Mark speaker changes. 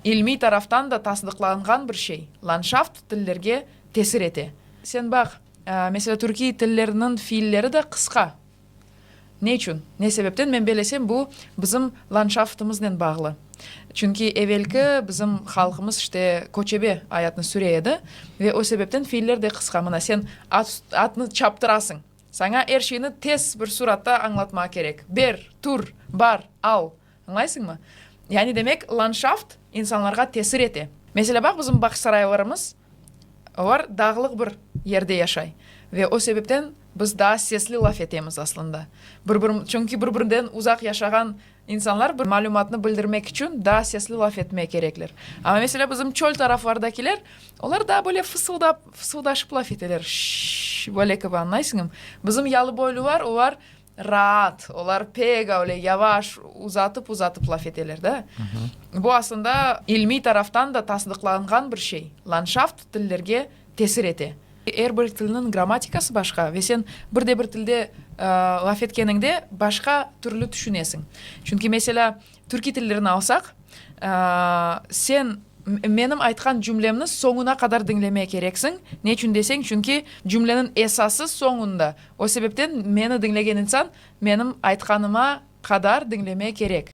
Speaker 1: İlmiy taraftan da tasdıqlanğan bir şey, landşaft tillerge tesir ete. Sen baq, meselâ, türkiy tilleriniñ fiilleri de qısqa. Ne içün? Ne sebepten? Men bellesem, bu bizim landşaftımıznen bağlı. Çünki evelki bizim halqımız, işte, köçebe ayatnı süre edi ve o sebepten fiiller de qısqa. Mına sen at, atnı çaptırasıñ. Saña er şeyni tez bir suratta añlatmağa kerek. Ber, tur, bar, al. Añlaysıñmı? Yani, demek, landşaft insanlarğa tesir ete. Meselâ, baq, bizim Bağçasaraylılarımız, olar dağlıq bir yerde yaşay ve o sebepten biz daa sesli laf etemiz aslında. Bir-bir, çünki bir-birinden uzaq yaşağan insanlar bir malümatnı bildirmek içün daa sesli laf etmeye kerekler. Amma, meselâ, bizim çöl taraflardakiler, olar daa böyle fısıldap, fısıldaşıp laf eteler, şşş, böyle kibi, añlaysıñmı? Bizim yalıboylular, olar Raat, olar pek öyle yavaş, uzatıp-uzatıp laf eteler da. Bu aslında ilmiy taraftan da tasdıqlanğan bir şey, landşaft tillerge tesir ete. Er bir tilniñ grammatikası başqa ve sen bir de bir tilde laf etkeniñde başqa türlü tüşünesiñ. Çünki, meselâ, türkiy tillerini alsaq, sen menim aytqan cümlemni soñuna qadar diñlemeye kereksiñ. Ne içün deseñ, çünki cümleniñ esası soñunda. O sebepten meni diñlegen insan menim aytqanıma qadar diñlemeye kerek.